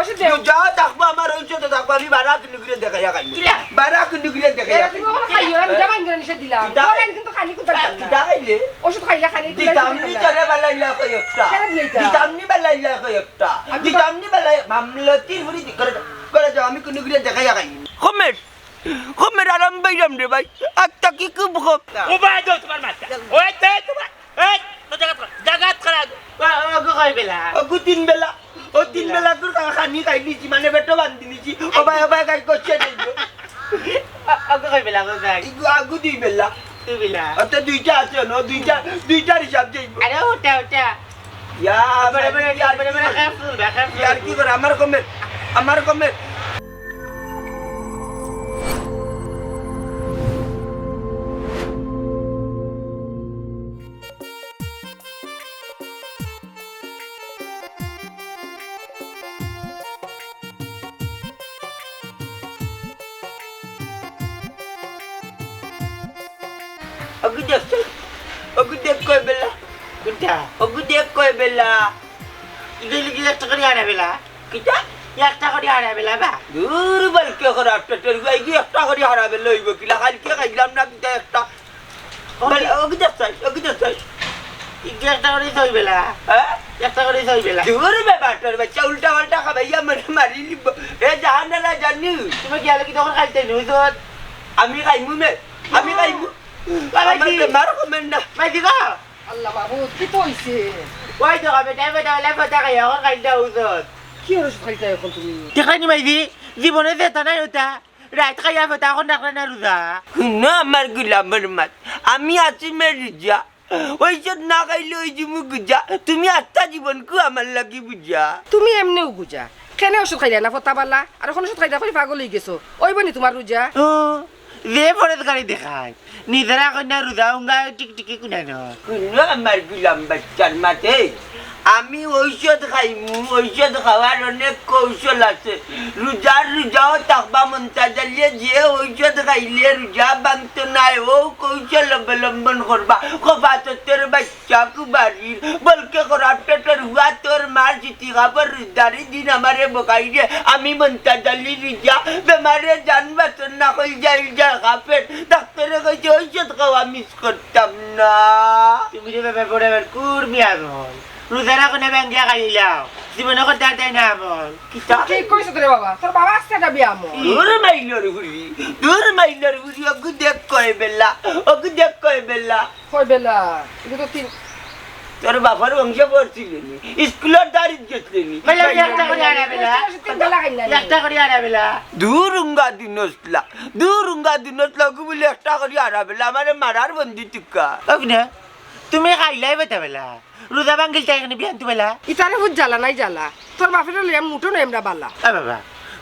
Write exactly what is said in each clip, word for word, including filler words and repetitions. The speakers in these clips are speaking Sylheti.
ওষুধ দেও। রোজাও থাকবো, আমার ঔষধও থাকবো, আমি বারা কুনুগুরে দেখাইয়া খাইমু। কিলা? বারা কুনুগুরে দেখাইয়া এরা তুমি খাইমু। ওখানে খাইও না, রোজা ভাঙ্গিও না, নিষেধ দিলাম। কিতা? ওরা কিন্তু খানি কুতার এ, খান না। কিতা খাইলে? ওষুধ খাইলে খানি কুতার দিতাম নি খান না। তোরে বালাই লাখ একটা। কেন দিলে এটা? দিতাম নি বালাই লাখ একটা। আমি দিতাম নি বালাই, মামলতির ফুরি দি-, করে যাও, করে যাও, আমি কুনুগুরে দেখাইয়া খাইমু। কমের, কমের আরাম পাইলাম রে ভাই, আত্মা কি খুব কম। ও ভাই, দাও তোমার মাথা। ওই, দে তোমার এই, তো জাগাত কর, জাগাত কর। ও, ও, ওগু কয় বেলা? ওগু তিন বেলা। ও তিন বেলা। বেলা তোর খা-, খানি খাই নিছি, মানে পেটো বান্ধি নিছি। ও ভাই, ও ভাই, খাই করছে যাইব। ও, ওগু কয় বেলা, ওগু কয়? ইগু আগু দুই বেলা। দুই বেলা। অত দুইটা আছে না, দুইটা, দুইটার হিসাব যাইব। আরে ওটা, ওটা। ইয়া, বড়, বড়, ভাই, ইয়ার বড়, কি বড় করে? ক্যাপসুল, বা ক্যাপসুল। ইয়ার কি করে? আমার কমে, আমার কমে। ওগু দেখছো? ওগু দেখ কয় বেলা? কোনটা? ওগু দেখ কয় বেলা? ইগু লিগি একটা করি আড়া বেলা। কিতা? একটা করি আড়া বেলা বা? দূর বালকে করা, পেটের গুয়াই কি একটা করি আড়া বেলা অইব? কিলা কালকে খাইলাম না কিতা একটা? ওই। বল, ওগু দেখছস, ওগু দেখছস। ইগু একটা করি ছয় বেলা। হ্যাঁ? একটা করি ছয় বেলা। দূর বে বাটর বাচ্চা, উল্টা পাল্টা খাবাইয়া মনে মারি নিব। এ জাহানারা জানি। তুমি কি আলো কি তখন খাইতে নি? ওই তো আমি খাইমু মে, আমি খাইমু। বাবা আমার জি। বেমার কমের না। ভাই জি গো। আল্লাহ মাবুদ, কিতা অইছে? ওই তো, বেটা, বেটা, ওলা কথা খাই, এখন খাইতে ওষুধ। কিতা ওষুধ খাইতে এখন তুমি? দেখলায়নি ভাই জি, জীবনে যেতা নাই ওটা। রাইত খাইয়া বেটা এখন রাখলে না রোজা। হুনো আমার গুলামর মাত, আমি আছি মে রোজা, ঔষধ না খাইলে অইযিমু গুজা, তুমি আস্তা জীবনকু আমার লাগি বুজা। তুমি এমনেউ গুজা, কেনে ঔষধ খাইলা না ফতা বালা, আর অখন ঔষধ খাইলা করি পাগল অইগেছো, অইবো নি তুমার রোজা? ও, যে ফরেজ গাড়ি দেখায়, নিজেরা কইনা রোজা উঙ্গা টিকটিকি কুনানো। হুনো আমার গুলাম বাচ্চার মাতে, আমি ঔষধ খাইমু, ঔষধ খাওয়ার অনেক কৌশল আছে। রোজার রোজাও থাকবা মন্তাজ আলীয়ে যে ঔষধ খাইলে রোজা ভাঙতো নায়, অউ কৌশল অবলম্বন করবা। খোফা তোর বাচ্চা কুবারির, বলকে খরাব পেটর হুয়া তোর মার জিতি খাবার রোজারি দিন আমারে বকাইরে, আমি মন্তাজ আলী রোজা, বেমারে জান বাঁচন না কইল যাইল যায় খাপের। ডাক্তারে কইছে ঔষধ খাওয়া মিস করতাম না। তুমি যে ব্যাপার পড়ে আবার কুর মিয়া রয়। রোজা রাখো না, ব্যাংকে খাইলাও। জীবনে করতে আর তাই না আমল। কিতা? ঠিক কইছো তো রে বাবা, তোর বাবা আস্তা একটা বিয়ামল। দূর মাইলর হুরি, দূর মাইলর হুরি, ওগু দেখ কয় বেলা, ওগু দেখ কয় বেলা। কয় বেলা? ইগু তো তিন। তোর বাপর বংশ পড়ছিলেনি, স্কুলর দাড়িত গেছিলেনি। বেলা, একটা করি আড়া বেলা। তিন বেলা খাই না। একটা করি আড়া বেলা। দূর উঙ্গা দিনসলা, দূর উঙ্গা দিনসলা, ওগু বুলে একটা করি আড়া বেলা, আমারে মারার বন্দি তুকা। ওই না, তুমি খাইলাই বেটা বেলা। রোজা ভাঙ্গিল তাই এখানে বিয়ান তুবেলা। ইতারে ফুত জ্বালা নাই জ্বালা। তোর বাপেরে লইয়া মুঠো নয় আমরা বালা। এ বাবা,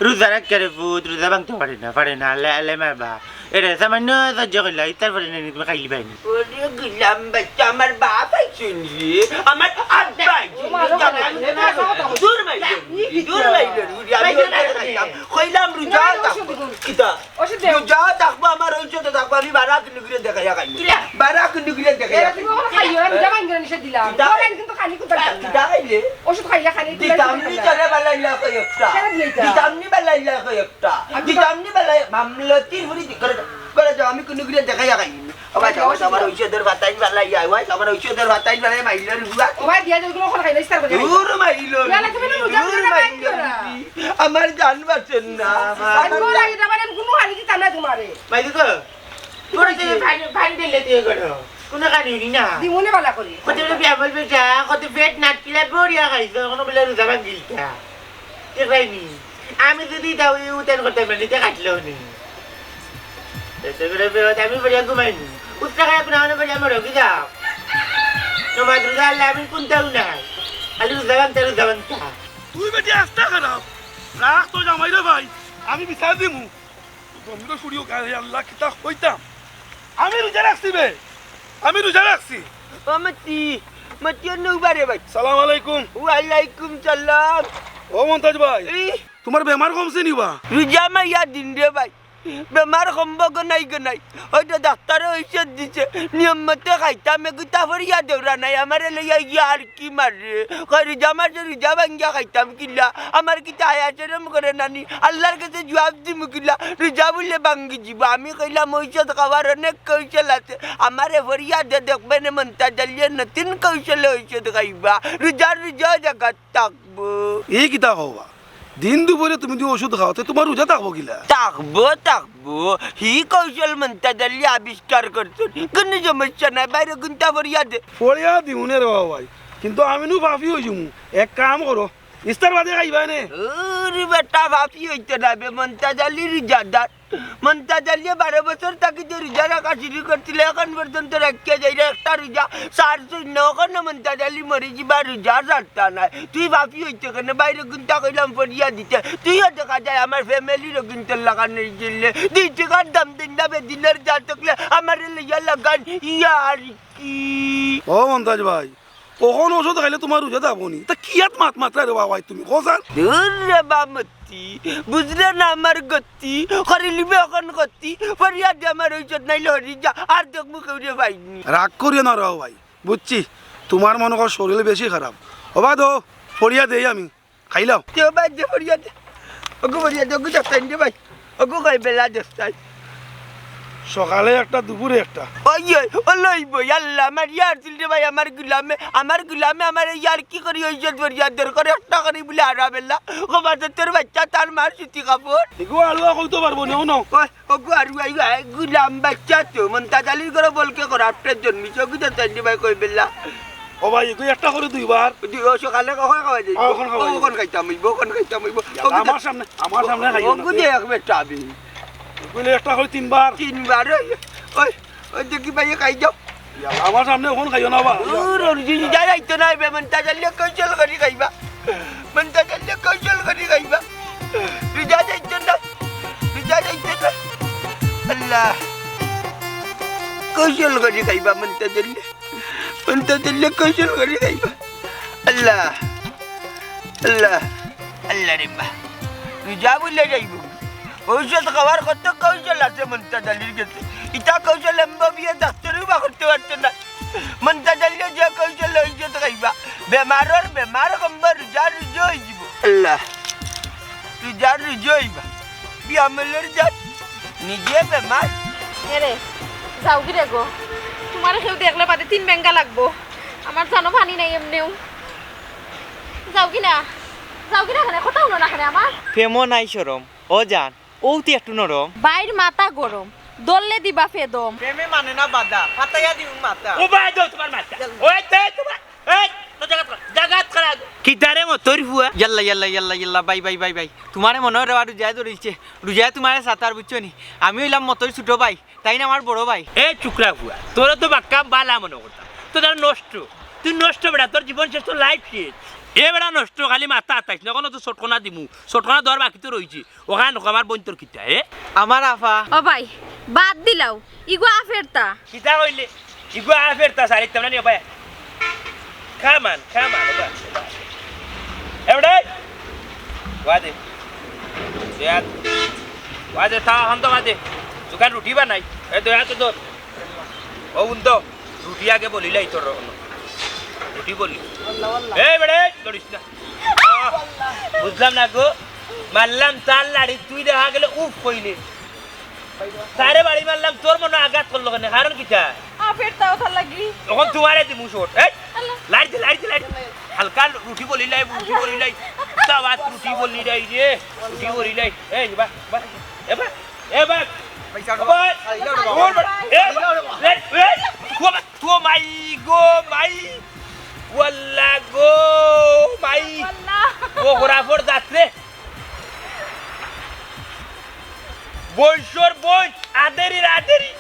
রোজা রাখে রে ফুত, রোজা ভাঙতে পারে না, পারে না, লে, লে মা বা। এরে সামান্য সহ্য করলা, ইতার পরে না তুমি খাইলি পাইনি। ওরে গুলাম বাচ্চা, আমার বাপ আইছইন রে, আমার আব্বা আইছইন রে, জামাই আইছইন রে। দূর মাইলর হুরি, দূর মাইলর হুরি, আমি ওরে খাইতাম। কইলাম রোজা থাকবো। কিতা? ওষুধ দেও। রোজা থাকবো, আমার ঔষধও থাকবো, আমি বারা কুনুগুরে দেখাইয়া খাইমু। কিলা? বারা কুনুগুরে দেখাইয়া এরা তুমি খাইমু। ওখানে খাইও না, রোজা ভাঙ্গিও না, নিষেধ দিলাম। কিতা? ওরা কিন্তু খানি কুতার খান না। কিতা খাইলে? ওষুধ খাইলে খানি কুতার দিতাম খান নি না। তোরে বালাই লাখ একটা। কেন দিলে এটা? দিতাম নি বালাই লাখ একটা। আমি তো দিতাম নি বালাই, মামলতির ফুরি দি-, করে, করে যাও, আমি কুনুগুরে দেখাইয়া খাইমু। ও ভাই, যাও, আমার ঔষধর ভাতাইন বালাই, আয়, ভাই, আমার ঔষধর ভাতাইন বালাই, মাইলর হুয়া। ও ভাই, দিয়া যাও, ওগুলো ওখানে খাই না, ইস্তার করে খাই। দূর মাইলর হুরি, রোজা দূর করে মাইলর না। হুরি। আমার জান বাঁচেন না, আমার। আজ ওরা এটা মানে কোনো খানি দিতাম না তোমারে। মাইলি গো, কি করে কইছে? তুমি পানি, পানি ঢেলে দিয়ে করো। কোনো কাজ হয়নি না। দিমুনে বালা করি। কত বড় বিয়া বলবে যা, কত পেট নাটকিলা বড়িয়া খাইছো, কোনো বলে রোজা ভাঙ্গিলটা। কে খাইনি? আমি যদি দাও, এই উতান করতে পারি, কে কাটলো নি? এসে করে বেরোতে আমি বড়িয়া ঘুমাইনি। উত্তরা খাই আপনার বড়িয়া মরো কি যাও? তোমার রোজা আল্লাহ আমি কোনটাও নাই। খালি রোজা ভাঙতে, রোজা ভাঙতে। তুই বেটি আস্তা খারাপ। রাখ তো জামাই রে ভাই, আমি বিচার দিমু। বন্ধুরা শুনিও গায়ে আল্লাহ কিতা কইতাম। আমি রোজা রাখছি বে, আমি রোজা রাখছি। ও মাতি, মাতি অন্য উবারে ভাই। সালাম আলাইকুম। ওয়ালাইকুম সালাম। ও মন্তাজ ভাই, এই? তোমার বেমার কমছে নি বা? রোজা মাইয়া দিন রে ভাই। বেমার কমবো গনাই গনাই। ওই তো ডাক্তারে ঔষধ দিছে, নিয়ম মতো খাইতাম, এগুতা ফরিয়া দেউরা নাই, আমারে লইয়া ইয়ার কি মারে। কয় রোজা মাসে রোজা ভাঙ্গিয়া খাইতাম কিলা, আমার কিতা হায়া শরম করে নানি, আল্লার গেছে জুয়াব দিমু কিলা, রোজা বুলে ভাঙ্গি যিবো। আমি কইলাম ঔষধ খাওয়ার অনেক কৌশল আছে, আমারে ফরিয়া দে দেখবে নে মন্তাজ আলিয়ে নতুন কৌশলে ঔষধ খাইবা, রোজার রোজা জাগাত থাকবো। ই কিতা কও বা? দিন দুপুরে তুমি দি ঔষধ খাও, তে তুমার রোজা থাকবো কিলা? থাকবো, থাকবো। হি কৌশল মন্তাজ আলিয়ে আবিষ্কার করছইন। কুনু সমস্যা নাই, বাইরে গুনতা ফরিয়া দে। ফরিয়া দিমু নে রে বাবা ভাই, কিন্তু আমি নু পাপি অই যিমু। এক কাম করো, ইফতার বাদে খাইবায় নে। ওরে বেটা, পাপি অইতে না বে, মন্তাজ আলির রোজাদার। মন্তাজ আলিয়ে বারো বছর থাকি যে রোজা রাখা শুরু করছিল, এখন পর্যন্ত রাখিয়া যাইরা একটা রোজা ছাড়ছইন না, অখনো মন্তাজ আলি মরি যিবা, রোজা ছাড়তা নায়। তুই পাপি অইতে কেনে? বাইরে গুনতা কইলাম ফরিয়া দিতে, তুইও দেখা যায় আমার ফ্যামিলিরও গুনতে লাগান অই গেলে। দুই টেকার দাম দিন না বেদিনের যা থাকলে আমারে লইয়া লাগান, ইয়ার কি? ও মন্তাজ ভাই, অখন ঔষধ খাইলে তুমার রোজা থাকবো নি? তা কিয়াত মাত মাতরায় রে বাবা ভাই তুমি, কও ছাইন? দূর রে বামতি, বুঝলে না আমার গতি, করিলিবে অখন গতি, ফরিয়া দে আমার ঔষধ নাইলে হরি যা, আর দেখমু কেউরে পাইনি। রাগ করিও না রে বাবা ভাই, বুঝছি, তুমার মনো কর শরীর বেশি খারাপ। ও বা দো, ফরিয়া দেই আমি, খাইলাও। দে ও বা দে ফরিয়া দে, ওগো ফরিয়া দে, ওগো দেখতাইন দে ভাই। ওগো কয় বেলা দশটায়। সকালে একটা, দুপুরে একটা। ওই, ওই, ও লইবো, আল্লাহ, আমার ইয়ার দিল রে ভাই, আমার গুলামে, আমার গুলামে আমার ইয়ার কি করি ঔষধ ফরিয়া দরকার, একটা করি বুলে হারা বেলা। ও বাচ্চা, তোর বাচ্চা, তার মার সুতি কাপড়। এগো আলুয়া কইতে পারবো না, হুনো। ওই, ওগো আরু আই, আই, গুলাম বাচ্চা তো, মন্তাজ আলির ঘরে বলকে করাপ্টের জন্মিছে, ওগো দেখতাইন দে ভাই কয় বেলা। ও ভাই, এগু একটা করি দুইবার। দুই, ও সকালে কখন খাওয়া যায়? হ্যাঁ, অখন খাওয়া যায়। অখন খাইতাম অইবো, অখন খাইতাম অইবো। ইয়াল্লা, অখন আমার সামনে, আমার সামনে খাইও না অখন তুমি। দেখ বেটা আমি। কইলে একটা করি তিনবার। তিনবার, ওই, ওই, ওই দেখি ভাই, খাই যাও। ইয়াল্লা, আমার সামনে অখন খাইও না বা। দূর, ওর জিন যাই আইতো না, বে, মন্তাজ আলিয়ে কৌশল করি খাইবা। মন্তাজ আলিয়ে কৌশল করি খাইবা। রোজা যাইতো না, রোজা যাইতো না। আল্লাহ, কৌশল করি খাইবা মন্তাজ আলিয়ে। মন্তাজ আলিয়ে কৌশল করি খাইবা। আল্লাহ, আল্লাহ, আল্লাহ রে বা। রোজা বুলে যাইবো। ঔষধ খাওয়ার কত কৌশল আছে মন্তাজ আলির গেছে। ইতা কৌশল এমবিবিএস ডাক্তারেও বা করতে পারতো না। মন্তাজ আলিয়ে যে কৌশল ঔষধ খাইবা, বেমারর বেমার কমবো, রোজার রোজা অই যিবো। আল্লাহ, রোজার রোজা অইবা। বিয়ামলর জাত, নিজে বেমার। এরে, যাওগি রে গো। তুমারে কেউ দেখলে বাদে তিন বেঙ্গা লাগবো। আমার জানো পানি নাই এমনেউ। যাওগি না, যাওগি না কেনে, কথা হুনো না কেনে আমার। প্রেমও নাই শরম, ও জান, অউ তি একটু নরম। বাইর মাথা গরম, দললে দিবা ফেদম। প্রেমে মানে না বাধা, ফাটাইয়া দিমু মাথা। ও ভাই, দাও তুমার মাথা। ওই দে তুমার, এই, তো জাগাত কর, জাগাত কর আগে। কিতারে মতইর ফুয়া? ইয়াল্লা, ইয়াল্লা, ইয়াল্লা, ইয়াল্লা, ভাই, ভাই, ভাই, ভাই। তুমারে মনো অয় রে বা রোজায় ধরিলছে। রোজায় তুমারে সাতার, বুঝছো নি? আমি অইলাম মতইর ছোট ভাই, তাইন আমার বড় ভাই। এ চুকরা ফুয়া, তোরে তো বাক্কা বালা মনো করতাম। তুই তার নষ্ট। তুই নষ্ট বেটা, তোর জীবন শেষ, তোর life শেষ। এ বেটা নষ্ট, খালি মাথা আতাইস না, অখনো তো চটকনা দিমু। চটকনা দেওয়ার বাকি তো রইছে। অখান অখন আমার বইন তোর কিতা, এ? আমার আফা। ও ভাই, বাদ দিলাও, ইগু আফেরতা। কিতা কইলে? ইগু আফেরতা, সারিতাম না নি, ও ভাই। Come on, come on, ও ভাই। এ বেটা, ওয়া দে। দে হাত। ওয়া দে, তা হান তো ওয়া দে। দোকান রুটি বানাই। এ দে হাত তো ধর। ও উন তো। রুটি আগে বলিলাই তোর অনো। রুটি বলি। আল্লাহ, আল্লাহ। এই বেটা, এই, লড়িস না। আহ, আল্লাহ। বুঝলাম না গো। মারলাম তার লাড়ি, তুই দেখা গেলে উফ কইলে। তারে বাড়ি মারলাম, তোর মনো আঘাত করলো কেনে? কারণ কিতা? আ, পেট তাও তার লাগি। অখন তুমারে দিমু চোট। এই, আল্লাহ। লাড়ি দে, লাড়ি দে, লাড়ি দে। হালকা রুটি বলিলাই, রুটি বলিলাই। তা বাত রুটি বলিলাই রে। রুটি বলিলাই। এই, বা, বা, এ বা, এ বা। ভাই, ছাড়ো। ও ভাই। ভাই, ছাড়ো। ও ভাই। এ বা, এ, এ, ও ভাই। তো মাই গো মাই, ওয়াল্লা গো মাই, আল্লাহ। ও খরাফর জাত রে। বইসর বইস, আদেরির আদেরি।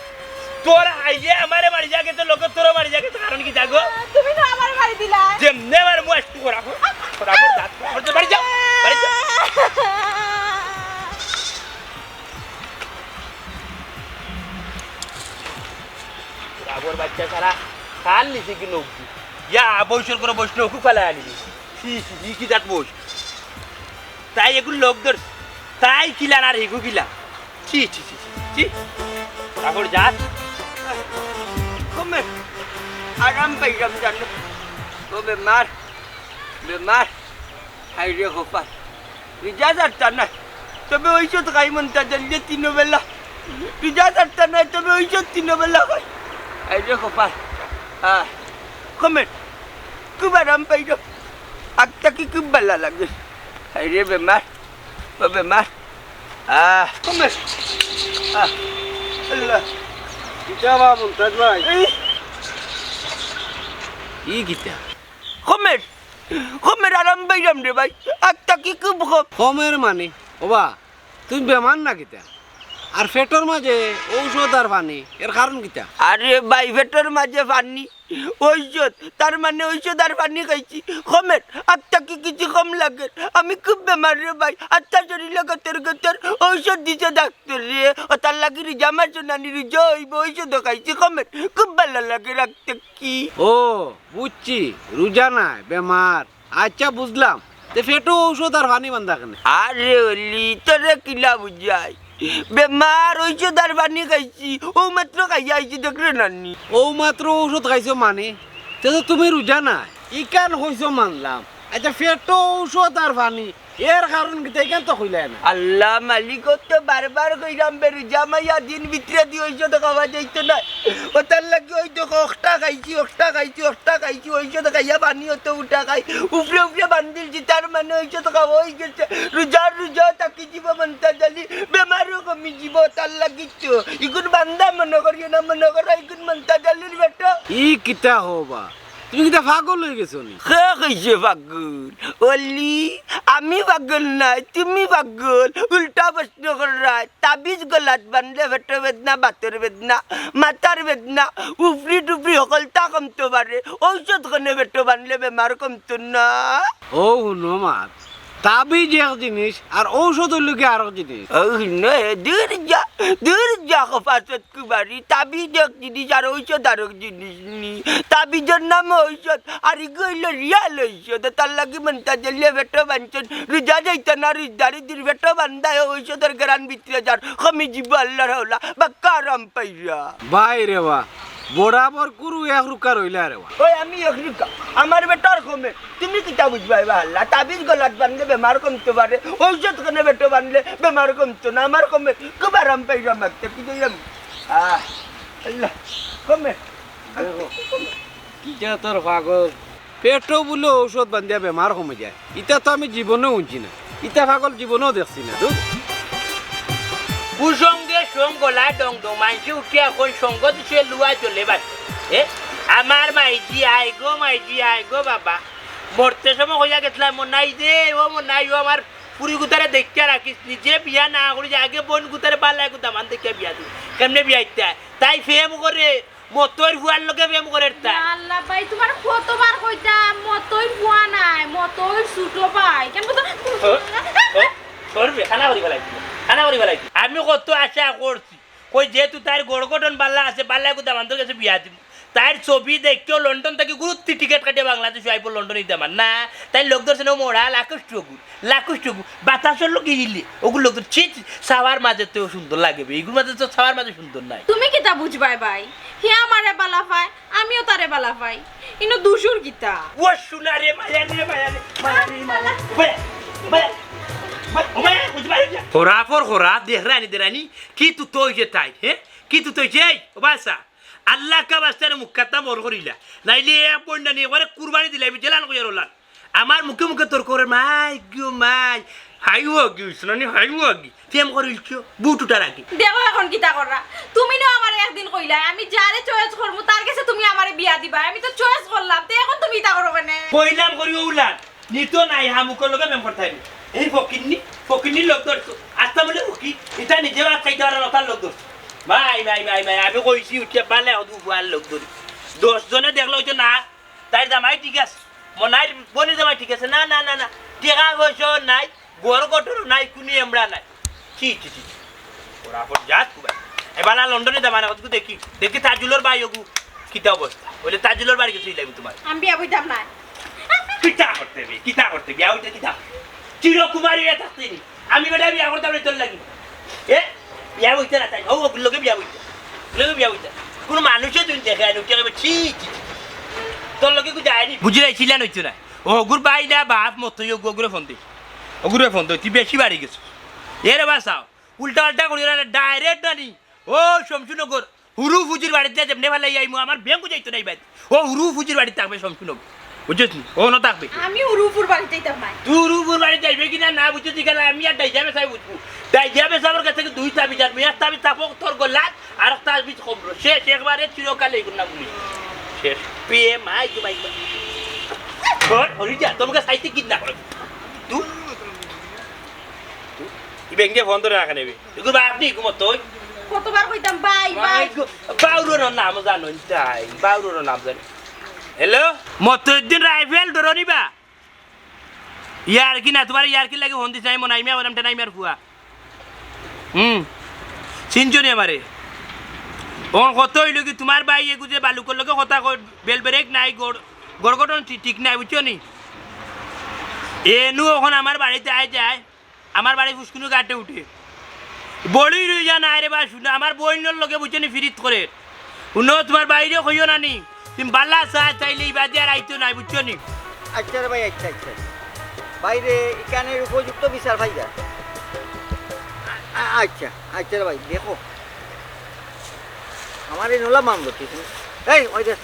তোর আইয়ে আমারে মারি যাগে তো, লগে তোরও মারি যাগে তো, কারণ কিতা গো? তুমি তো আমারে মারি দিলা। যেমনে আমার মুখ একটু খরাফর, খরাফর জাত, খরাফর জাত, বাড়ি যাও, বাড়ি যাও। খরাফর বাচ্চা সারা কাল নিছে কি নৌকি? ইয়া, বইসর করে বইস নৌকু ফালাই আনিবি। ছি, ছি, ছি, কি জাত বইস? তাই এগুর লোক ধর, তাই কিলান আর হেগু কিলান। ছি, ছি, ছি, ছি, ছি। কাপড় যার। কমে, আরাম পাইলাম জানো। ও বেমার, বেমার। হায় রে কপাল। রুজা ছাড়তা নায়, তবে ঔষধ খাই মন্তাজ আলীয়ে তিন বেলা। রুজা ছাড়তা নায়, তবে ঔষধ তিন বেলা খাই। হায় রে কপাল। আহ, কমে, খুব আরাম পাইলাম। আগ থাকি খুব ভালা লাগে। হায় রে বেমার, ও বেমার। আহ, কমে। আহ, আল্লাহ। কিতা বা মন্তাজ ভাই? এই। ই কিতা? কমে, কমে আরাম পাইলাম রে ভাই। আগ থাকি খুব কম। কমের মানে? ওবা, তুমি বেমার না কিতা? আর পেটর মাঝে ঔষধ আর পানি, এর কারণ কিতা? আরে ভাই, পেটর মাঝে পানি, ঔষধ, তার মানে ঔষধ আর পানি খাইছি, কমের, আগ থাকি কিছু কম লাগের। আমি খুব বেমার রে ভাই, আত্মা শরীরে গতর গতর, ঔষধ দিছে ডাক্তরে, ও তার লাগি রুজা মাস নানি রুজা অইবো, ঔষধও খাইছি, কমের, খুব ভালা লাগের আগ থাকি। ও, বুঝছি, রুজা নায়, বেমার। আচ্ছা, বুঝলাম। তে পেটো ঔষধ আর পানি বান্ধা কেনে? আরে অলি, তোরে কিলা বুঝাই? বেমার, ঔষধ আর পানি খাইছি, অউ মাত্র খাইয়া আইছি, দেখরে নানি। অউ মাত্র ঔষধ খাইছো মানে? তে তো তুমি রুজা নায়। ইখান কইছো মানলাম। আচ্ছা, পেটো ঔষধ আর পানি, এর কারণ কিতা? ইখান তো কইলায় না। আল্লাহ মালিক, অউ তো বারবার কইরাম বে, রুজা মাইয়া দিন ভিতরে দি ঔষধ খাওয়া যাইতো নায়। ও তার লাগি ওই দেখো, অখটা খাইছি, অখটা খাইছি, অখটা খাইছি, ঔষধ খাইয়া পানি অত উঠা খাই। উপরে উপরে বান্ধিলছি, তার মানে ঔষধ খাওয়া অইগেছে। রুজার রুজা থাকি যিবো মন্তাজ আলী, বেমারও কমি যিবো, তার লাগি তো। ইগুন বান্দা মনো করিও না, মনো করো ইগুন মন্তাজ আলীর বেটা। ই কিতা হবা? তুমি কিতা পাগল অইগেছো নি? কে কইছে পাগল? অলি, আমি পাগল নায়, তুমি পাগল। উল্টা প্রশ্ন কররায়। তাবিজ গলাত বান্ধলে পেটো বেদনা, বাতর বেদনা, মাথার বেদনা, উফরি টুফরি হকলতা কমতো পারে। ঔষধ খানে পেটো বান্ধলে বেমার কমতো না। ও হুনো মাত, তাবিজ এক জিনিস আর ঔষধ অইলো গি আরক জিনিস। ও হুনো, এ দূর যা, দূর যা, খপাসত কুবারি। তাবিজ এক জিনিস আর ঔষধ আরক জিনিস নি। তাবিজর নাম ঔষধ, আর ইগু অইলো রিয়াল ঔষধ। তার লাগি মন্তাজ আলীয়ে পেটো বান্ধছইন, রুজা যাইতা না, রুজদারি দিন পেটো বান্ধায় ঔষধর গেরান ভিতরে যার, কমি যিবো আল্লার হাওলা, বাক্কা আরাম পাইরা। ভাই রে বা, বরাবর কুরু এক রুকা রইলা রে বা। ওই আমি এক রুকা, আমার বেটার কমে, তুমি কিতা বুঝবায় বা আল্লাহ, তাবিজ গলাত বান্ধলে বেমার কমতো পারে, ঔষধ খানে পেটো বান্ধলে বেমার কমতো না, আমার কমে খুব আরাম পাইরা মারতে, কি কইলাম? আহ, আল্লাহ, কমে। দেখো, কিতা তোর পাগল? পেটো বুলে ঔষধ বান্ধিয়া বেমার কমি যায়, ইতা তো আমি জীবনেও হুনছি না, ইতা পাগল জীবনেও দেখছি না। ধুর। কুসঙ্গে সঙ্গ লা ডং ডং, মানষে উঠিয়া কয় সঙ্গ দিছে লুয়া জলে ভাসে। এ, আমার মাইজি আয় গো, মাইজি আয় গো বাবা। মরতে সময় কইয়া গেছলায়, মনাই রে, ও মনাই, ও আমার ফুরি গুতারে দেখিয়া রাখিস, নিজে বিয়া না করি যে আগে বইন গুতারে বালা এগু দামান দেখিয়া বিয়া দিস। কেমনে বিয়া ইতা? তাই প্রেম করে, মতইর ফুয়ার লগে প্রেম করের তা। ইয়া আল্লাহ ভাই, তুমারে কতবার কইতাম, মতইর ফুয়া নায়, মতইর ছুটো ভাই। কেন কত ও, ও, তোর বে-, খানা করি ফেলাইছি, খানা করি ফেলাইছি। আমি কত আশা করছি, কই যেহেতু তাইর গড় গঠন বালা আছে, বালা এগু দামান্দর গেছে বিয়া দিমু। তাইর ছবি দেখিও লন্ডন থাকি গুরুত্তি টিকেট কাটিয়া বাংলাদেশ আইবো, লন্ডন ইতা আমার না। তাইর লোক দর্শনে মরা লাকুশ টুকুর, লাকুশ টুকুর। বাতাসর লগে ইলে, ওগুর লোক তো ছি, ছি, ছাওয়ার মাঝে তো সুন্দর লাগে বে, এগুর মাঝে তো ছাওয়ার মাঝে সুন্দর নাই। তুমি কিতা বুঝবায় ভাই? হে আমারে বালা পায়, আমিও তারে বালা পাই। ইনো দুষর কিতা? ও সোনা রে, মায়া রে, মায়া রে, মায়া রে, মায়া। ওবে, ওবে, ওবে, ওবে, বুঝবায় না। খরাফর খরাফ, দেখরায় নি, দেখরায় নি, কি তুতো অইছে তাই, হে? কি তুতো অইছে, এই, ও বাসা? আল্লাহ কা বাস্তে রে মুখ কাটতা মর করিলা। নাইলে এক বন্ডা নিয়া একবারে কুরবানি দিলাই, আমি জেলান কইয়ার ওলান। আমার মুখে মুখে তর্ক করে, মাই গো মাই, হাই ওগি, উসনানি হাই ওগি। প্রেম করিলছো, বুট উঠার আগে। দেখো এখন কিতা কররা। তুমি না আমারে একদিন কইলায়, আমি যারে choice করমু, তার গেছে তুমি আমারে বিয়া দিবায়। আমি তো choice করলাম, তে এখন তুমি ইতা করো কেনে? কইলাম করি ওলান। নিতো নাই, হা মুখর লগে মেম করতাই নি। এই ফকিন্নি, ফকিন্নির লোক ধরছো। আস্তা বলে ফকি, ইতা নিজে ভাত খাইতে পারে না, তার লোক ধরছো। ভাই, ভাই, ভাই, ভাই, আমি কইছি উঠিয়া বালে হদু ফুয়ার লোক ধরি। দশ জনে দেখলে অইতো না, তাইর জামাই ঠিক আছে, মনাইর বইনর জামাই ঠিক আছে। না, না, না, না, টেকা পয়সাও নাই, ঘর গঠনও নাই, কুনু এমরা নাই। ছি, ছি, ছি, ছি। ওরা আবার যাত কুবাই। এবালা লন্ডনে যাবা না, কতটুকু দেখি, দেখি তাজুলর ভাই ওগু, কিতা অবস্থা? বলে তাজুলর বাড়ি গেছে ইলাইবো তোমার। আমি বিয়া বইতাম না। কিতা করতে বে? কিতা করতে? বিয়া হইতে কিতা? চিরকুমারী হয়ে থাকতে নি। আমি বেটা বিয়া করতাম না তোর লাগি। এ? বিয়া বইতে না তাই, ও, ওগুর লগে বিয়া বইতে। ওগুর লগে বিয়া বইতে। কোনো মানুষে তুই দেখে আনি, উঠে গেবে, "ছি, ছি, ছি।" তোর লগে কিছু যায়নি। বুঝি লাইছিলা নইতো না। ও, ওগুর ভাই না বাপ, মত তুই ওগু-, ওগুরে ফোন দে। ওগুরে ফোন দে, তুই বেশি বাড়ি গেছো। এরে বা চাও, উল্টা পাল্টা করিও না, direct নানি। ও, শমশুনগর, হুরু ফুজির বাড়িত যেমনে ফালাই আইমু, আমার ব্যাংকও যাইতো নাই বাইরে। ও হুরু ফুজির বাড়িত থাকবে শমশুনগর। বুঝছস নি? ও না থাকবে। আমি হুরু ফুর বাড়িত যাইতাম না। তুই হুরু ফুর বাড়িত যাইবে কি না, না বুঝছস, এখানে আমি আর ডাইজা বেসাই বুঝবো। ডাইজা বেসাবর কাছে দুই তাবিজ আর মেয়ার তাবিজ থাকবো তোর গলাত, আর একটা তাবিজ কমলো। শেষ, একবারে চিরকাল এই গুন্না বুলি। শেষ। পিএম আই তো ভাই। তোর হরি যা, তোমাকে সাইতে কিডন্যাপ করে। তুই? তুই? ই ব্যাংকে ফোন ধরে রাখা নেবে। এগুলো আপনি ঘুমো তুই? কতবার কইতাম, "ভাই, ভাই।" ভাই গো, বাউরোর নাম জানো তাই? বাউরোর নাম জানো? হ্যালো? মতউদ্দিন রাইফেল ধরো নিবা? ইয়ার কি না, তোমার ইয়ার কি লাগে ফোন দিছে? আমি মনে হয়, আমি আবার টানাই মার ফুয়া। হুম, চিনছো নি আমারে? ওর কথা হইল কি, তোমার ভাই এগু যে বালুকর লগে কথা কয়, বেল ব্রেক নাই, গড়-, গড়গড়ন ঠি-, ঠিক নাই, বুঝছো নি? এনু এখন আমার বাড়িতে আয় যায়, আমার বাড়ি ফুসকুনি ঘাটে উঠে। বড়ি রই যা না রে বা, শুনো, আমার বইনর লগে বুঝছো নি ফিরিত করে। শুনো, তোমার বাইরে কইও না নি। তুমি বালা চা চাইলে এই বাদে আর আইতো নাই, বুঝছো নি? আচ্ছা রে ভাই, আচ্ছা, আচ্ছা। বাইরে এখানে উপযুক্ত বিচার পাই যা। আ-, আ-, আচ্ছা, আচ্ছা রে ভাই, দেখো। আমার এই নোলা মাম করতেছি। এই, ওই দেখ।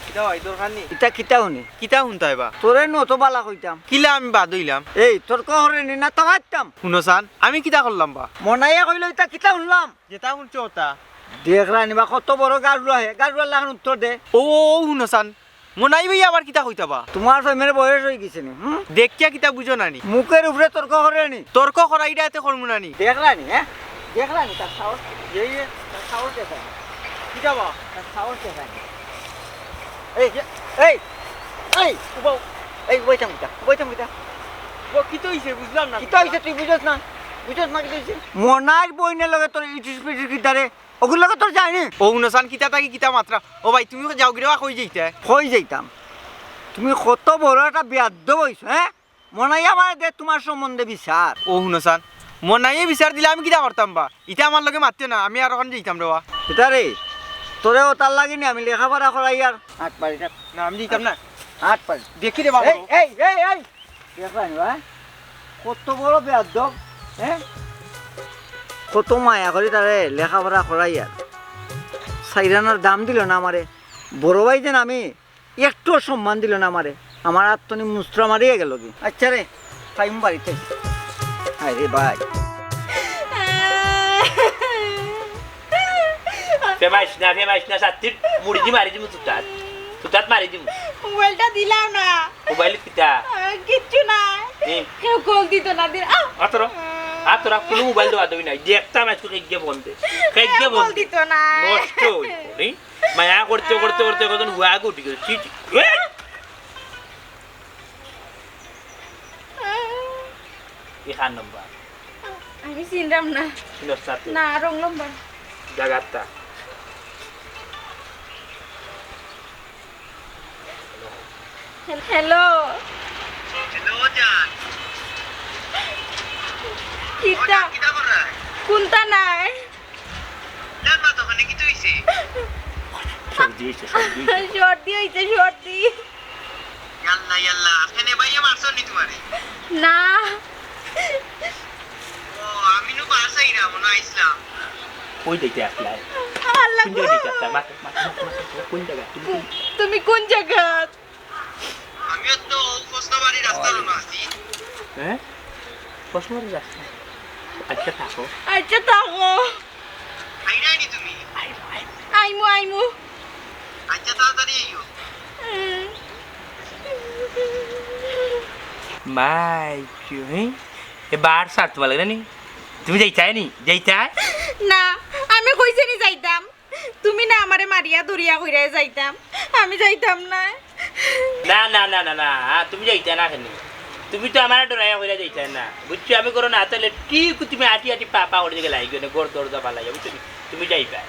কিতা ভাই, দরকার নি? ইতা কিতা হুনে? কিতা হুনতায় বা? তোরে নো তো বালা কইতাম। কিলা আমি বাদ হইলাম? এই, তর্ক হরে নি না তো মারতাম। হুনো চান, আমি কিতা করলাম বা? মনাইয়া কইলো, ইতা কিতা হুনলাম? যেটা হুনছো ওটা। দেখ রানি বা, কত বড় গারুয়া হে, গারুয়ার লাখান উত্তর দে। ও, ও, হুনো চান, মনাই ভাই আবার কিতা কইতা বা? তোমার প্রেমের বয়স হয়ে গেছে নি, হুম? দেখিয়া কিতা বুঝো না নি? মুখের উপরে তর্ক করে নি। তর্ক করাইরা এতে করমু না নি? দেখ রানি, হ্যাঁ? দেখ রানি, তার সাহস। এই, এই, তার সাহস দেখায়। কিতা বা? তার সাহস দেখায়। এই, এই, এই, উবাও। এই, উবাইতাম কিতা? উবাইতাম কিতা? ও, কিতা হইছে? বুঝলাম না। কিতা হইছে তুই বুঝছ না? বুঝছ না কিতা হইছে? মনাইর বইনের লগে তোর ইটিস পিটিস কিতা রে? ওগুর লগে তোর যায়নি? ও হুনো চান, কিতা থাকি কিতা মাতরা। ও ভাই, তুমি যাও গিরে বা, কই যাইতে? কই যাইতাম? তুমি কত বড় একটা বেয়াদব হইছো, হ্যাঁ? মনাইয়া আমারে দে তোমার সম্বন্ধে বিচার। ও হুনো চান, মনাইয়ে বিচার দিলে আমি কিতা করতাম বা? ইটা আমার লগে মাতিও না, আমি আর ওখানে যাইতাম রে বা। এটা রে, তোরে ও তার লাগি নি আমি লেখাপড়া করাই আর। আট পারি, আট। না, আমি যাইতাম না। আট পারি। দেখি রে বাবা। এই, এই, এই, এই। দেখলাম বা? কত বড় বেয়াদব, হ্যাঁ? কত মায়া করি তারে লেখাপড়া করাই আর। সাইরানোর দাম দিল না আমারে। বড় ভাই যেন আমি একটুও সম্মান দিল না আমারে। আমার আত্মনি মুস্ত্রা মারিয়া গেল কি? আচ্ছা রে, টাইম বাড়িতে। হায় রে ভাই। ফেমাইস না, ফেমাইস না, সাত্তির মুড়ি দি মারি দিমু তুতাত। তুতাত মারি দিমু। মোবাইলটা দিলাও না। মোবাইল কিতা? আহ, কিচ্ছু নাই। হুম। কেউ কল দিত না দিন। আহ! আতরা, আতরা, কোনো মোবাইল দেওয়া দেবি নাই। দেখতাম আজকে কেক গিয়ে ফোন দে। কেক কেউ গিয়ে ফোন কল দে। দিত না। নষ্ট হইব, নি? মায়া করতে, করতে, করতে, কতজন হুয়া গো উঠি গেল। ছি, ছি। এ! এখান নম্বর। আমি চিনলাম না। চিনস না তুই? না, রং নম্বর। জাগাতটা। হ্যালো। হ্যালো, জান। কিতা? ও, জান, কিতা কররায়? কুন্তা নাই। জান, মা, দোকানে কিতা হইছে? সর্দি হইছে, সর্দি হইছে। সর্দি হইছে, সর্দি। ইয়াল্লা, ইয়াল্লা, আজকে নে ভাইয়ে মারছইন নি তোমারে? না। ও, আমি নু বাসাই না, মনে আইছিলাম। কই দেখতে আসলাই? আল্লাহ কোন জায়গা গো। দেখতে আসলাই? মাথা, মাথা, মাথা, মাথা, কোন জায়গা? তুমি কোন, তুমি কোন জায়গা? আমিও তো কৃষ্ণবাড়ি রাস্তার ওনো আছি। হ্যাঁ? কৃষ্ণবাড়ি রাস্তা? আচ্ছা, থাকো। আচ্ছা, থাকো। আইরায়নি তুমি? আইমু, আইমু। আইমু, আইমু। আচ্ছা, তাড়াতাড়ি আইও। হুম। মাই, কি, হ্যাঁ? এ বার সার তোমার লাগে না নি? তুমি যাইতায় নি? যাইতায়? না, আমি কইছি নি যাইতাম। তুমি না আমারে মারিয়া ধরিয়া কইরায় যাইতাম, আমি যাইতাম না। না, না, না, না, না, আ, তুমি যাইতায় না কেনে? তুমি তো আমারে ডরাইয়া কইরা যাইতায় না, বুঝছো? আমি করো না, তাইলে ঠিক তুমি আটি আটি পা পা করে গেলায়, এই জন্য ঘর দরজা ফালাইয়া, বুঝছো নি? তুমি যাইবায়।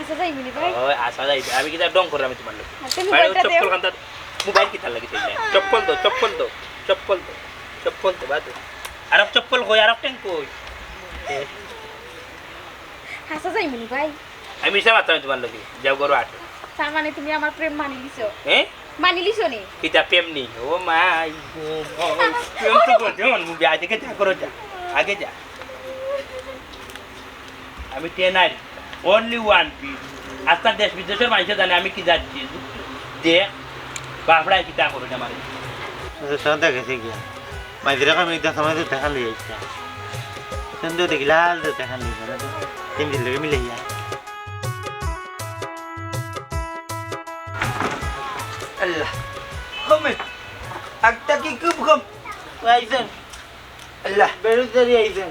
আচ্ছা, যাইমু নি ভাই? ও, আচ্ছা, যাইবায়। আমি কিতা ঢং কররাম তোমার লগে? আচ্ছা, বাইরে মোবাইলটা দেও। চপ্পল কান্তা, মোবাইল কিতার লাগি চাই না? চপ্পল দাও, চপ্পল দাও, চপ্পল দাও, চপ্পল দাও, বাদ দাও। আর এক চপ্পল কই, আর এক টেং কই? এ। হাছা যাইমু নি ভাই? আমি মিছা মাততাম নি তুমার লগে? যাও ঘরো আটো। তার মানে তুমি আমার প্রেম মানি লিছো? হ্যাঁ? মানি লিছো নি? কিতা প্রেম নি? ও মাই গো, মাই। প্রেম তো করতে মন মুভি, আগে যা, ঘরো যা। আগে যা। আমি টেনার, only one piece। আস্তা দেশ বিদেশর মানষে জানে আমি কি যাচ্ছি। দেখ, বাপড়ায় কিতা করে আমারে। আচ্ছা, সন্ধ্যা গেছে গিয়া। মাইজিরে কইমু, "ইতা সময় তো দেখা লই আইছা।" সন্ধ্যা দেখি লাল তো দেখা লই আইছা। তিন দিন লগে মিলে গিয়া। আল্লাহ। কমে। একটা কি খুব কম। আইছেন। আল্লাহ। বেরোজগারি আইছেন।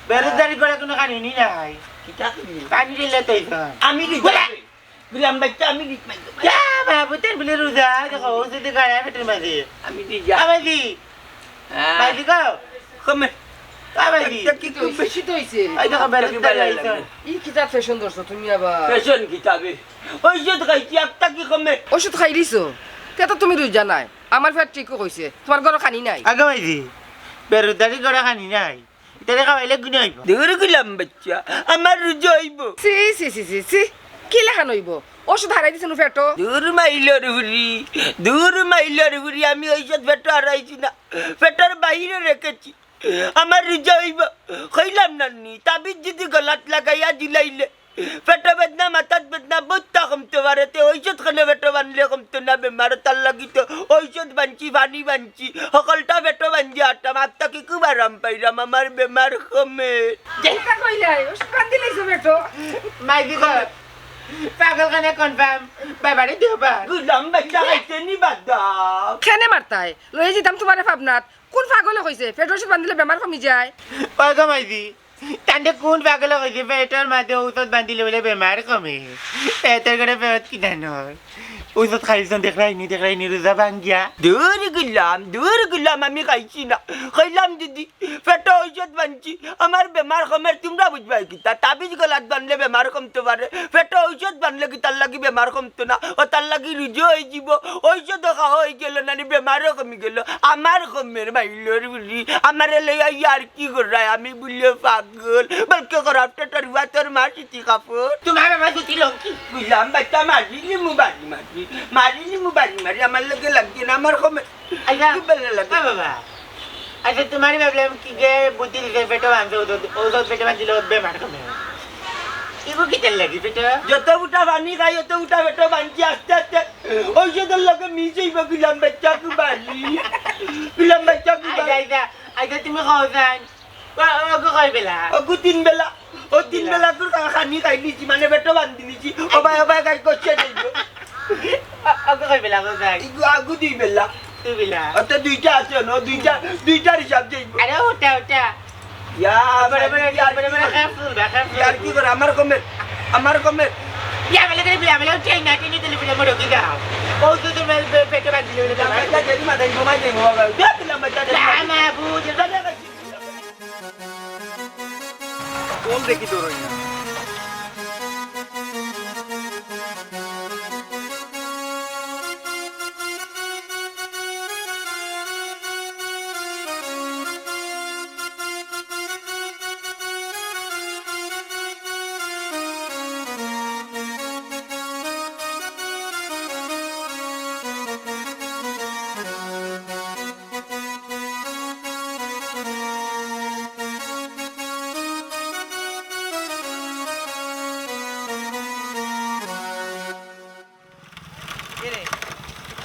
বেরোজগারি করে কোনো কাহিনী নাই। কিতা কইলি? পানি দিলে তো আইছেন। আমি কি বুলে? জানি? গুলাম বাইচ্চা, আমি রিক মাইর। ইয়া বাবু, তোর বুলে রোজা, দেখো, ও যদি গাড়া পেটের মাঝে। আমি দি যা। আমাদি। হ্যাঁ। মাইদি গো। কমে। আমাদি। একটা কি খুব বেশি তো হইছে। এই দেখো, বেরোজগারি আইছেন। ই কিতা ফ্যাশন ধরছো তুমি আবার? ফ্যাশন কিতাবে? ঔষধ খাইছি, একটা কি কমে? ঔষধ খাইলিছো? তে তো তুমি রোজা নাই। আমার পেট ঠিকও কইছে, তুমার ঘরো খানি নাই। আগে মাইদি, বেরোজগারি করে খানি নাই। ইতারে খাওয়াইলে গুণা অইবো। দূর গুলাম বাইচ্চা, আমার রোজা অইবো। ছি, ছি, ছি, ছি, ছি। কি লাখান অইবো? ঔষধ হারাই দিছে নু পেটো। দূর মাইলর হুরি, দূর মাইলর হুরি, আমি ঔষধ পেটো হারাইছি না, পেটর বাইরে রেখেছি। আমার রোজা অইবো, কইলাম না নি, তাবিজ যদি গলাত লাগাইয়া ঝুলাইলে, পেটো বেদনা, মাথাত বেদনা, বউততা কমতো পারে, তে ঔষধ খাইলে পেটো বানলে কমতো না বেমার, তার লাগি তো ঔষধ বানছি, পানি বানছি, হকলটা পেটো বানছি, আটটা মাত্তা কি খুব আরাম পাইলাম, আমার বেমার কমে। যেটা কইলাই, ঔষধ বান্ধিলাইছো পেটো। মাইদি গো, পাগল খানা confirm, বাবারে দেবা। গুলাম বাইচ্চা খাইতে নি বাদ দাও। কেনে মারতায়? লইয়া যিতাম তুমারে পাবনাত। কোন পাগলে কইছে পেটো ঔষধ বান্ধিলে বেমার কমি যায়? ওই গো মাইদি, তানতে কোন পাগলে কইছে পেটর মাঝে ঔষধ বান্ধিলে বুলে বেমার কমে? পেটর করে পেট কিতা নয়? ঔষধ খাইছন, দেখরায়নি, দেখরায়নি, রোজা ভাঙ্গিয়া। দূর গুলাম, দূর গুলাম, আমি খাইছি না। কইলাম যদি পেটো ঔষধ বানছি, আমার বেমার কমের, তুমরা বুঝবায় কিতা? তাবিজ গলাত বানলে বেমার কমতো পারে, পেটো ঔষধ বানলে কিতার লাগি বেমার কমতো না? অতার লাগি রোজা অইযিবো, ঔষধও খাওয়া অইগেলো, নানি বেমারও কমিগেলো। আমার কমের মাইলর বুলি, আমারে লইয়া ইয়ার্কি কররায়, আমি বুলে পাগল। বলকে খরাপ টেটার হুয়া তোর মা সুতি কাপড়। তুমার বাবা সুতি লুঙ্গি। গুলাম বাইচ্চা মারিলিমু বাড়ি মারি, মারিলিমু বাড়ি মারি, আমার লগে লাগছে না, আমার কমে। আইচ্ছা, খুব ভালা লাগে। এ বাবা, আইচ্ছা, তুমারে ভাবলাম কি যে বুদ্ধি দিছে, পেটো বানছে, ঔষধ, ঔষধ পেটো বানছিলে বেমার কমে। ইগু কিতার লাগি পেটো? যত ফুটা পানি খাই, অত ফুটা পেটো বানছি আস্তে আস্তে। ঔষধর লগে মিশ অইবো গুলাম বাইচ্চা কু বালি। গুলাম বাইচ্চা কু বালি। আইচ্ছা, আইচ্ছা, আইচ্ছা, তুমি কও চাইন। ও, ও, অগু কয় বেলা? অগু তিন বেলা। ও তিন বেলা তোর খা-, খানি খাইলিছি, মানে পেটো বান্ধিলিছি। ও ভাই, ও ভাই, গাই করছে যাইবো। অ-, অগু কয় বেলা, কও চাইন? ইগু আগু দুই বেলা। দুই বেলা? অত দুইটা আছে, ন? দুইটা, দুইটার হিসাব যাইবো। আরে, ওটা, ওটা। ইয়া, বড়, বড়, ইয়ার বড়, বড়, কি করে? Capsule, বা, capsule। ইয়ার কি করে? আমার কমে, আমার কমে। ইয়া, বেলা করে বিলা, বেলা উঠে না, টেনে তুলে বিলা, মোড়ো কি গাও? ও তো তোর পে-, পে-, পেটো বান্ধিলে, বেলা, বেলা। লাম্বা চা দেরি মাথায় ঘুমাই যাই, বাবা। দে, লাম্বা চা দেরি মাথায়। না, না, বুঝ, কোন দেখি তোর ওই না? এরে,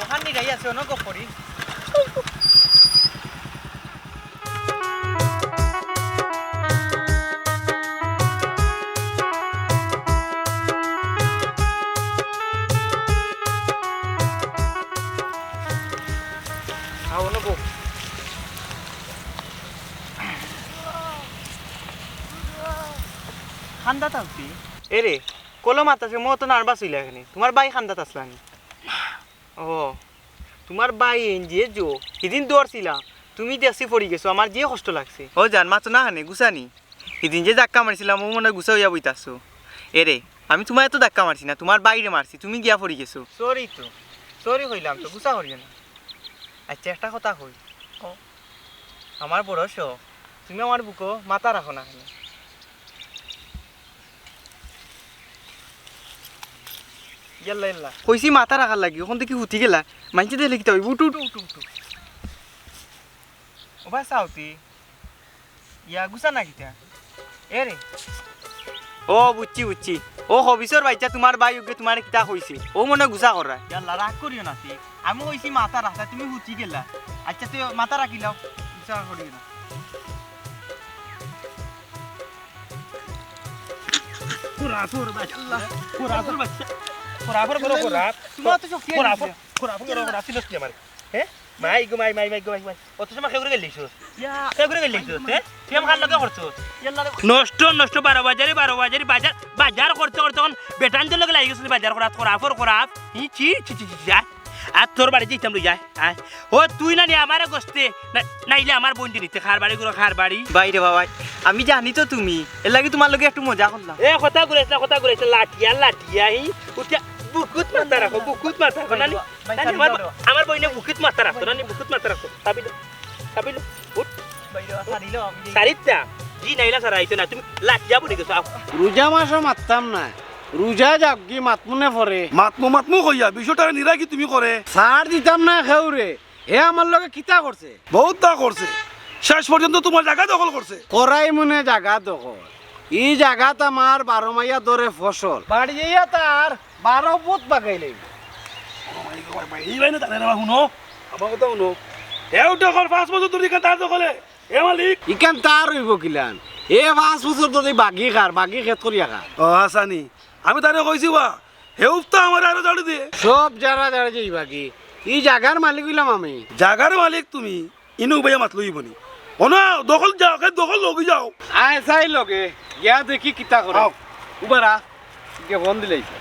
ওখান নিরাই আছে, অনো গপ করি। আও, অনো বও। খান্দা থাকবি? এরে, কলো মাতাছে, মো তো nervous অইলা এখানে। তুমার ভাই খান্দাত আছলা নি? ও, তুমার ভাই এন যে জো, হিদিন ধরছিলাম, তুমি দেখছি পড়ি গেছো, আমার যে কষ্ট লাগছে। ও জান, মাতো না খানে, গুছানি। হিদিন যে ধাক্কা মারছিলাম, ও মনে হয় গুছা অইয়া বইতাছো। এরে, আমি তুমারে তো ধাক্কা মারছি না, তুমার ভাইরে মারছি, তুমি গিয়া পড়ি গেছো। Sorry তো, sorry কইলাম তো, গুছা করিও না। আইচ্ছা, একটা কথা কই। ও। আমার বড় শখ, তুমি আমার বুকো মাথা রাখো না কেনে? ইয়াল্লা, ইয়াল্লা। কইছি মাথা রাখার লাগি, অখন দেখি হুতি গেলা। মাইনষে দেখলে কিতা অইবো? উঠো, উঠো, উঠো, উঠো। ও ভাই, চাওতি। ইয়া, গুছা না কিতা? এ রে। ও, বুঝছি, বুঝছি। ও, হবিসর বাইচ্চা, তুমার ভাই অগুয়ে তুমারে কিতা কইছে? ও মনে গুছা কররা। ইয়াল্লা, রাগ করিও না তে। আমি কইছি মাথা রাখতা, তুমি হুতি গেলা। আচ্ছা, তে মাথা রাখিলাও। গুছা করিও না। খোরাফর বাইচ্চা। খোরাফর বাইচ্চা। খোরাফর করো, খোরাফ। তুমার তো শক্তি খোরাফর, আছে। খোরাফর করো, খোরাফ। চিনস নি আমারে? হে? মাই গো মাই, মাই, মাই গো মাই, মাই। অত সময় কেউ করে গেলিস? ইয়া। কেউ করে গেলিস, হে? প্রেম কার লগে করছস? ইয়াল্লা রে। নষ্ট, নষ্ট, বারো বাজারি, বারো বাজারি, বাজার, বাজার করতে করতে অখন বেটাইন্তর লগে লাগি গেছস নি বাজার করাত, খোরাফর খোরাফ। ই ছি, ছি, ছি, ছি, ছি, আয়। আর তোর বাড়ি যাইতাম লই যায়, আয়। ও তুই না নি আমারে গস্তে, না, নাইলে আমার বইনরে নিতে, কার বাড়ি গুরু, কার বাড়ি। ভাই রে বাবা, আমি জানি তো তুমি, এর লাগি তুমার লগে একটু মজা করলাম। এ কথা ঘুরাইস না, কথা ঘুরাইস না, লাঠিয়া, লাঠিয়া, হি, উঠিয়া, বুকুত মাথা রাখো, বুকুত মাথা রাখো, নানি, ভাই, নানি, ছাড়ি আমার, দাও। আমার বইনে বুকুত মাথা রাখো, নানি, বুকুত মাথা রাখো, চাবি লো, চাবি লো, উঠ। ভাই রে, ছাড়ি লো, আমি সারিতা, জি নাইলা সারা আইতো না, তুমি লাঠিয়া বনি গেছো, আও। রোজা মাসো মাততাম না, রোজা যাউক গি মাতমু নে পরে। মাতমু মাতমু কইয়া, বিষয়টা নিরা কি তুমি করে? ছাড় দিতাম না কেউরে। হে আমার লগে কিতা করছে? বউততা করছে। শেষ পর্যন্ত তুমার জাগা দখল করছে। করাইমু নে জাগা দখল। ই জাগাত আমার বারো মাইয়া ধরে ফসল। বাড়ি যাইয়া তার বারো পুত বাগাই লইব। ও ভাই, ও ভাই, ভাই, ই ভাই না তারে রে বা, হুনো। আমার কথা হুনো। হেউ দখল পাঁচ বছর ধরি ইখান তার দখলে। এ মালিক। ইখান তার অইবো কিলান? এ পাঁচ বছর ধরি বাগি খার, বাগি খেত করিয়া খার। ও, হাছানি। আমি তারে কইছি বা, হেউ তো আমারে আরো ঝাড়ু দে। সব ঝাড়া ঝাড়ি যাইবা গি? ই জাগার মালিক অইলাম আমি। জাগার মালিক তুমি, ইনো উবাইয়া মাতলে অইবো নি? ও না, দখল যাও, কে দখল লগে যাও। আয় চাই লগে, গিয়া দেখি কিতা করে। আও। উবারা, কে ফোন দিলাইছে।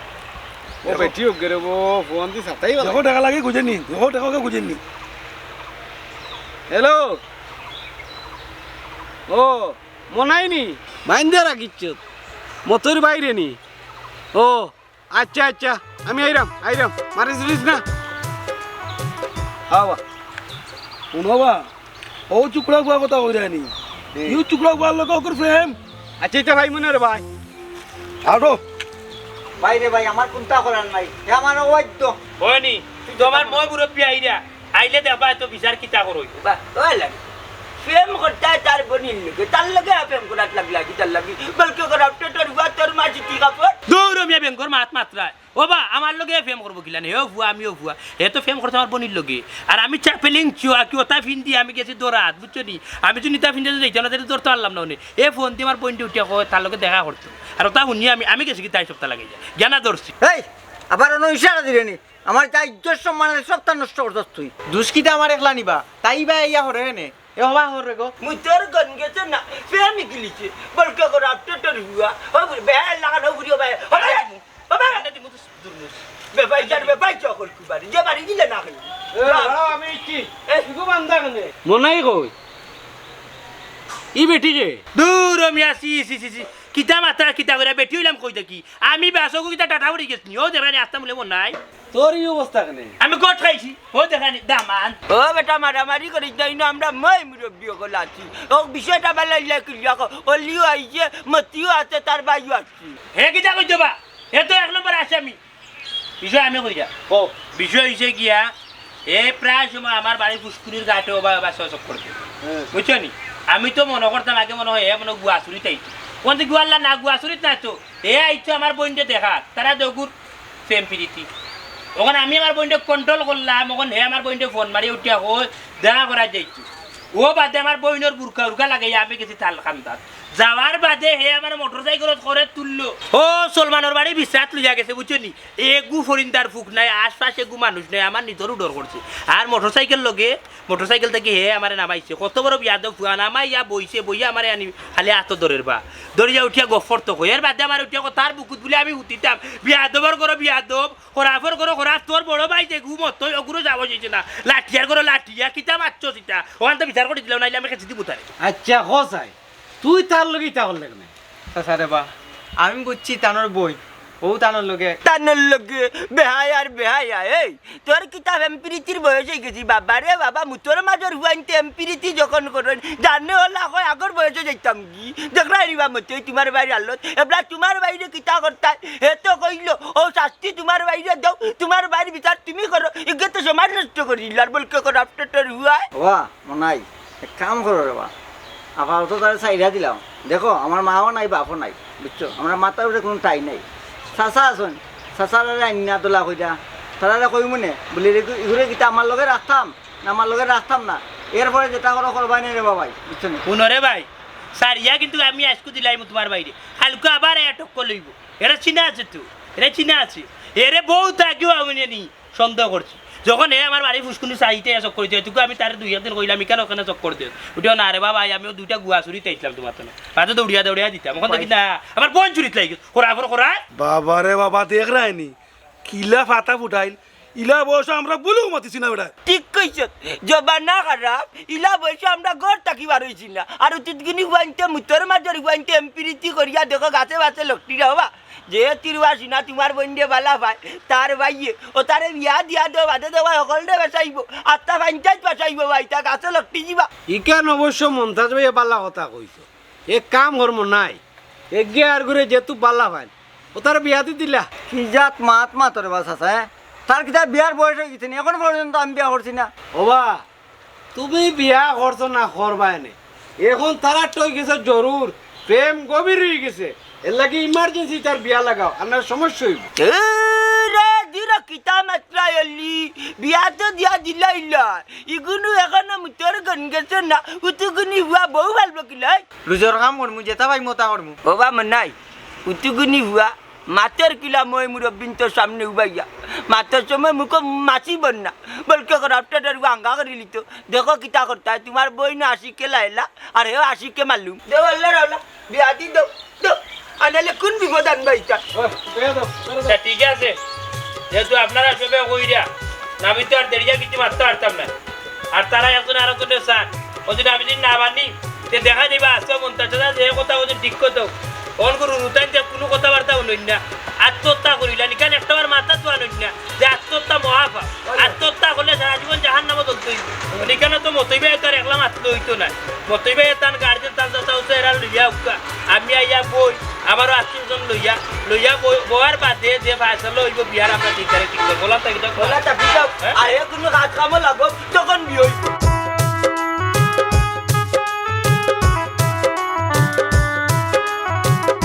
ও দেখো। বেটি অগুরে ও ফোন দি সাতাই বালা। দেখো, টেকা লাগে খুজে নি, দেখো, টেকা লাগে খুজে নি। হ্যালো। ও, মনাই নি? মাইন্দা রাখিচ্ছত। মতর বাইরে নি? ও, আচ্ছা, আচ্ছা, আমি আইরাম, আইরাম, মারিস দিস না। হাওয়া। হুনো বা, ও চুকরা গুয়া কথা কইরা নি। হুম। ইউ চুকরা গুয়ার লগে অগুর প্রেম। আচ্ছা, ইটা ভাই মনে রে ভাই। আরো। ভাই রে ভাই, আমার কুন্তা করার নাই। এ আমার অবাধ্য। হয়নি? তুমার মই মুরব্বি আইরা। আইলে দেখবা এত বিচার কিতা করই। বা, ওই লাগে। প্রেম করতায় তার বইনর লগে, তার লগে আর প্রেম করাত লাগলা, কিতার লাগি? বলকে করার, তোর, তোর ফুয়া, তোর মা জিতি কাপড়। দূর মিয়া বেঙ্গর মাত মাতরায়। ও বা, আমার লগে প্রেম করবো কিলা নে? ও ফুয়া, আমিও ফুয়া। হে তো প্রেম করতো আমার বইনর লগে। আর আমি চাপেলিং চুয়া, কি ওটা ফিন্দি, আমি গেছি দৌড়াত, বুঝছো নি? আমি যদি ইতা ফিন্দি যাইতাম না, তাইলে ধরতে পারলাম না অনে। এ ফোন দি আমার বইনরে উঠিয়া কয়, তার লগে দেখা করতো। আর ওটা হুনিয়া আমি, আমি গেছি কি তাই সপ্তাহ লাগাইয়া। গিয়া না ধরছি। এই, আবার অনো ইশারা দিলে নি? আমার যা ইজ্জত সম্মান আছে, সবতা নষ্ট করছস তুই। দুষ কিতা আমার একলা নি বা? তাই বা ইয়া হরে নে। এ হবা হরে গো। মুই তোর গন গেছে না, প্রেমে গিলিছে। বলকে করার, তোর ফুয়া। ও বুড়ি, বেহায়া লাগান, ও বুড়ি, ও ভাই। ও ভাই। বে ভাই, যার বে ভাই, চকল কুবারি। যে বাড়ি দিলে না কেন? এ, দাঁড়াও, আমি ইচ্ছি। এ। শুধু বান্দা কেনে? মনাই কই? ই বেটি রে? দূর, আমি আসি, সি, সি, সি। কিতা মাতরা, কিতা কইরা, বেটি অইলাম কই থাকি? আমি বাসগো কিতা টাটা পড়ি গেছি নি? ও দেখরা নি, আস্তা মুলে মনাই। তোর ই অবস্থা কেনে? আমি গট খাইছি। ও দেখরা নি, দামান। ও বেটা, মারামারি করিস না, ইনো আমরা মই মুরব্বি অকল আছি। ও বিষয়টা বেলা ইলা কিলিয়া কো, অলিও আইছে, মতিও আছে, তার ভাইও আছে। হে কিতা কইতো বা? হে তো এক নম্বর আসামি। বিষয় আমি কইরা। কও। বিষয় অইছে গিয়া, এ প্রায় সময় আমার বাড়ির ফুসকুনির ঘাটে ওবা ওবা চকচক করতে। হ্যাঁ। বুঝছো নি? আমি তো মনো করতাম আগে মনো অয় এ মনো অয় গুয়াচুরিত আইতো। অখন তো গুয়াল্লা না, গুয়াচুরিত না তো। এ আইতো আমার বইনরে দেখাত। তারা দগুর প্রেম পিরিতি। অখন আমি আমার বইনরে control করলাম, অখন হে আমার বইনরে ফোন মারি উঠিয়া কয়, দেখা করা যাইতো। ও বাদে আমার বইনর বুরকা উরকা লাগাইয়া আমি গেছি তালকান্দাত। যাওয়ার বাদে হে আমার মোটরসাইকেলত করে তুললো। ও সলমানর বাড়ি বিছরাত লইয়া গেছে, বুঝছো নি? এগু ফরিন্দার ফুক নাই, আশপাশ এগু মানুষ নাই, আমার নিজরও ডর করছে। আর মোটরসাইকেল লগে, মোটরসাইকেল থাকি হে আমারে নামাইছে। কত বড় বিয়াদব ফুয়া, নামাইয়া বইছে, বইয়া আমারে আনি খালি আতো ধরের বা। ধরিয়া উঠিয়া গফর তো কই। এর বাদে আমার উঠিয়া কয়, তার বুকুত বুলে আমি হুতিতাম। বিয়াদবর ঘরো বিয়াদব, খরাফর ঘরো খরাফ, তোর বড় ভাই যে ঘুমত, তুই ওগুলো যাওয়া যাইছে না। লাঠিয়ার ঘরো লাঠিয়া, কিতা মারছস ইতা? অখান তো বিচার করি দিলাম, নাইলে আমি খেছি দিব তারে। আচ্ছা, ক চাই। তুই তার লগে ইতা করলে কেনে? চাচা রে বা, আমি বুঝছি তানর বইন। ও তানর লগে। তানর লগে বেহায়া আর বেহায়া, এই তোর কিতা প্রেম পিরিতির বয়স অইগেছে? বাবা রে বাবা, মুতর মাজর হুয়াইন্তে প্রেম পিরিতি যখন করইন, জানে অলা কয় আগর বয়সো যাইতাম গি। দেখরায় রে বা মতই তুমার ভাইর হালত, এবলা তুমার ভাইরে কিতা করতায়? হে তো কইলো, অউ শাস্তি তুমার ভাইরে দেও, তুমার ভাইর বিচার তুমি করো, ইগে তো সমাজ নষ্ট করিলার, বলকে করাপ্টেডর হুয়ায়। ওবা, মনাই, এক কাম করো রে বা, আপাতত তারে ছাইড়া দিলাম। দেখো, আমার মাও নাই, বাপও নাই, বুঝছো? আমরার মাথার উপরে কুনু ঠাই নাই। চাচা আছইন, চাচারে আইন্না দলা কইরা, তারারে কইমুনে, বুলে, "রে, ইগুরে কিতা আমার লগে রাখতাম না, আমার লগে রাখতাম না, এরপরে যেটা করো করবায় নে রে বা ভাই, বুঝছো নি?" হুনো রে ভাই, ছাড়িয়া কিন্তু আমি আইজকু দিলাইমু তুমার ভাইরে, কাইলকু আবার এ টক্কর লইবো। এরে চিনা আছে তো, এরে চিনা আছে, এরে বউত আগেউ আমি নি সন্দেহ করছি। যখন হে আমার বাড়ি ফুসকুনি চাইতে চক্কর দিতো, এটুকু আমি তারে দুই একদিন কইলাম, "ইখান ওখান চক্কর দে।" উঠে, "না রে বাবা, আমিও দুইটা গুয়া চুরিত আইছলাম তুমার তনে।" বাদে দৌড়িয়া দৌড়িয়া দিতাম। অখন দেখি না, আমার বইন চুরিত লাগি গেছে। করা, করা, করা। বাবা রে বাবা, দেখরায়নি? কিলা ফাতা ফুটাইল। ইলা বয়সো আমরা বুলেও মাতিছি না বেটায়। ঠিক কইছস, জমানা খারাপ। ইলা বয়সো আমরা ঘর থাকি বার অইছি না। আর উতিতগুনি হুয়াইন্তে, মুতর মাজর হুয়াইন্তে প্রেম পিরিতি করিয়া দেখো গাছে বাছে লকটিরা ওবা। যে তিরুয়া সিনা তুমার বইনরে বালা পায়, তার ভাইয়ে, অতারে বিয়া দিয়া দেও, বাদে দেওয়া হকলরে বেচাইবো, আত্মা ফাইনটাইত ফাঁসাইবো ভাই, তা গাছে লকটি যিবা। ইখান অবশ্য মন্তাজ ভাইয়ে বালা কথা কইছো। এক কাম করমু নাই, এগিয়ে আর ঘুরে যেহেতু বালা পাইন, অতারে বিয়া দি দিলা। কি জাত মাত মাতো রে বা চাচা, হ্যাঁ? তার কিতা বিয়ার বয়স অইগেছে নি? অখন পর্যন্ত আমি বিয়া করছি না। ওবা, তুমি বিয়া করছো না করবায় নে। অখন তারার তো অইগেছে জরুর, প্রেম গভীর অইগেছে। এরলাগি emergency তার বিয়া লাগাও, আর না সমস্যা অইবো। এ রে, দিরা কিতা মাতরায় অলি, বিয়া তো দিয়া দিলাইলা। ইগুনু অখনো মুতর গন গেছে না, উতুগুনি হুয়া বউ ভালবো কিলাই? লুজর কাম করমু, যেতা পাইমু অতা করমু। ওবা মনাই, উতুগুনি হুয়া, মাতর কিলা ময় মুরব্বিন্তর সামনে উবাইয়া। মাতর সময় মুখো মাছি বন্না। বলকে করাপ্টেডর হুয়া আঙ্গা করিলিতো। দেখো কিতা করতায়, তুমার বইনও আশিকে লায়লা, আর হেও আশিকে মাল্লুম। দেও আল্লাহ রাওলা, বিয়া দি দেও, দেও। আনাইলে কুন বিপদ আনবা ইতা? আচ্ছা, ঠিক আছে। যেহেতু আপনারা সবে কইরা, আমি তো আর দেরিয়া কিচ্ছু মাততাম পারতাম না। আর তারা একজন আরকজনরে চান। অউ যে আমি যদি না মানি, তে দেখা যাইবো আজকে মন্তাজ চাচা যে কথা অউ যে ঠিক কথা। অখন করু রুতাইন যে কুনু কথাবার্তা অইল না। আত্মহত্যা করিলা, ইখান একটাবার মাথাত আনইন না যে আত্মহত্যা মহাপাপ। আত্মহত্যা করলে সারা জীবন জাহান্নামো জ্বলতে অইবো। ইখানো তো মতই ভাইয়ে তো আর একলা মাতলে অইতো নায়। মতই ভাইয়ে তান গার্জেন, তান চাচা উচা এরা লইয়া উক্কা। আমি আইয়া বই, আমারও আত্মীয় স্বজন লইয়া, লইয়া বই-, বওয়ার বাদে যে ফয়সালা অইবো বিয়ার আমরা ঠিক করে ঠিক করবো। বলা থাকি যাও। বলা থাকি যাও। হ্যাঁ? আর হে কুনু কাজ কামো লাগো,